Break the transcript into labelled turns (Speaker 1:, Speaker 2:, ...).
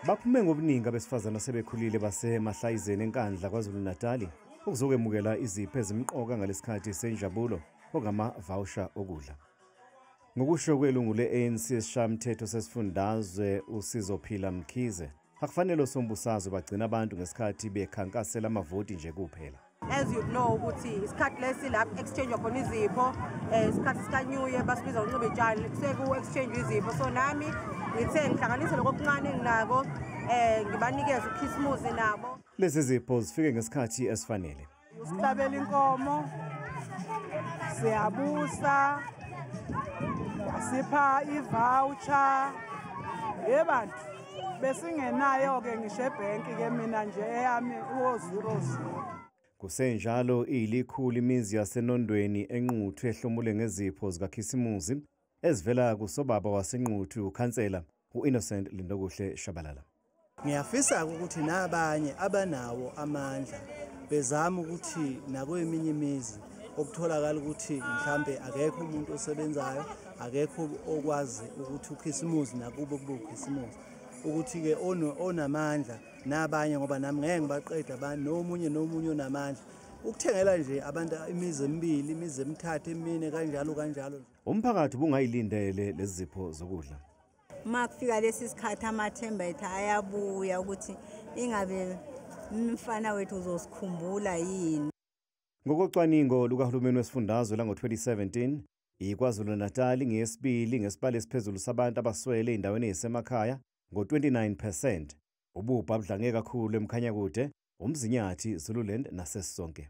Speaker 1: Baphume ngobuningi abesifazane asebekhulile baseMahlayizeni eNkandla KwaZulu-Natali ukuzokwemukela izipho ezimqoka ngalesikhathi senjabulo okungama-voucher okudla. Ngokusho kwelungu le-ANC esishayamthetho sesifundazwe uSizophila Mkhize, akufanele osombusazwe bagcine abantu ngesikhathi bekhankasela amavoti nje kuphela.
Speaker 2: As you know ukuthi isikhathi lesi la exchange khona izipho, isikhathi sika New Year basibiza ngoncibijane, kusuke ku-exchange izipho. So nami ngithe ngihlanganise lokho okuncane enginako, ngibanikeze ukhisimusi nabo.
Speaker 1: Lezi zipho zifike ngesikhathi esifanele.
Speaker 3: Usihlabela inkomo, siyabusa, wasipha i-voucher. Yebantu besingenayo-ke ngisho ebhenki ke mina nje eyami wo-00.
Speaker 1: Kusenjalo ilikhulu imizi yaseNondweni eNquthu ehlomule ngezipho zikaKhisimusi ezivela kusobaba waseNquthu ukhansela u-Innocent Lindokuhle Shabalala.
Speaker 4: Ngiyafisa ukuthi nabanye abanawo amandla bezama ukuthi nakweminye imizi okutholakala ukuthi mhlambe akekho umuntu osebenzayo, akekho okwazi ukuthi uKhisimusi nakubo kube uKhisimusi, ukuthi-ke onamandla nabanye, ngoba nami ngeke ngibaqede abantu, nomunye nomunye onamandla ukuthengela nje abantu imizi emibili, imizi emithathu, emine, kanjalo kanjalo.
Speaker 1: Umphakathi ubungayilindele lezi zipho zokudla.
Speaker 5: Uma kufika lesi sikhathi amathemba ethu ayabuya ukuthi ingabe umfana wethu uzosikhumbula yini.
Speaker 1: Ngokocwaningo lukahulumeni wesifundazwe lango-2017, iKwaZulu-Natal ngeyesibili ngesibalo esiphezulu sabantu abaswele ey'ndaweni ey'semakhaya ngo-29%. Ububha budlange kakhulu eMkhanyakude, uMzinyathi, Zululand naseSonke.